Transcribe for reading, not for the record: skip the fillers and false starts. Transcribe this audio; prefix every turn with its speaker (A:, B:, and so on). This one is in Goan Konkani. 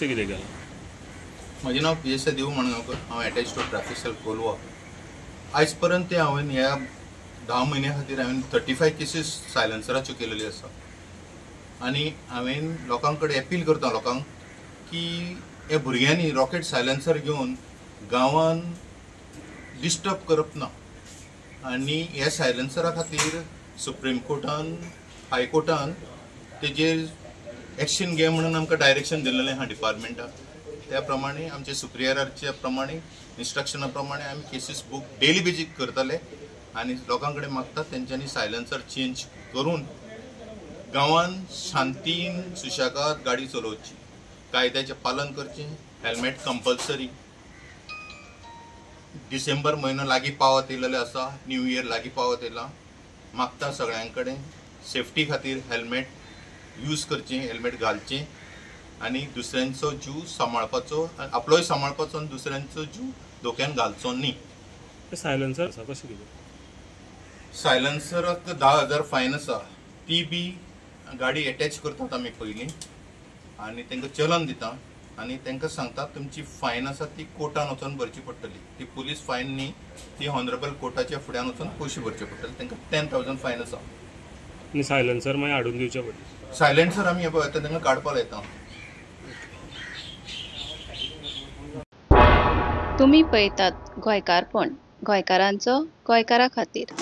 A: कशें कितें केलां?
B: म्हजें नांव पी.एस.आय. देवू माणगांवकर, हांव attach to traffic cell Colva. आयज पर्यंत हांवें ह्या 10 म्हयन्या खातीर हांवें 35 केसीस सायलन्सराच्यो केलेल्यो आसा आनी हांवें लोकां कडेन अपील करता लोकांक की हे भुरग्यांनी रॉकेट सायलन्सर घेवन गांवान डिस्टर्ब करप ना आनी ह्या सायलन्सरा खातीर सुप्रीम कोर्टान हायकोर्टान तेजेर एक्शन घे म्हणून आमकां डायरेक्शन दिल्लें आहा डिपार्टमेंटाक. त्या प्रमाणे आमचे सुप्रियराच्या प्रमाणे इन्स्ट्रक्शना प्रमाणे आमी केसीस बूक डेली बेजीक करतले आनी लोकां कडेन मागतात तेंच्यांनी सायलन्सर चेंज करून गांवान शांतीन सुशेगाद गाडी चलोवची, कायद्याचें पालन करचें, हेल्मेट कंपल्सरी. डिसेंबर म्हयनो लागीं पावत येयलेलो आसा, न्यू इयर लागीं पावत येयला, मागता सगळ्यां कडेन सेफ्टी खातीर हेल्मेट यूज करचें, हेल्मेट घालचें आनी दुसऱ्यांचो जीव सांबाळपाचो, आपलोय सांबाळपाचो आनी दुसऱ्यांचो जीव धोक्यान घालचो न्ही.
A: सायलन्सर आसा कशें कितें?
B: सायलन्सराक 10,000 फायन आसा, ती बी गाडी एटॅच करतात आमी पयलीं आनी तांकां चलन दिता आनी तांकां सांगतात तुमची फायन आसा ती कोर्टान वचून भरची पडटली, ती पुलीस फायन न्ही, ती ऑनरेबल कोर्टाच्या फुड्यान वचून पयशे भरचे पडटले. तांकां 10,000 फायन आसा.
A: आनी सायलन्सर मागीर हाडून दिवचें पडटलें.
B: सायलन्सर आमी हे पळय आतां तांकां काडपाक लायता.
C: तुमी पळयतात गोंयकारपण, गोंयकारांचो गोंयकारा खातीर.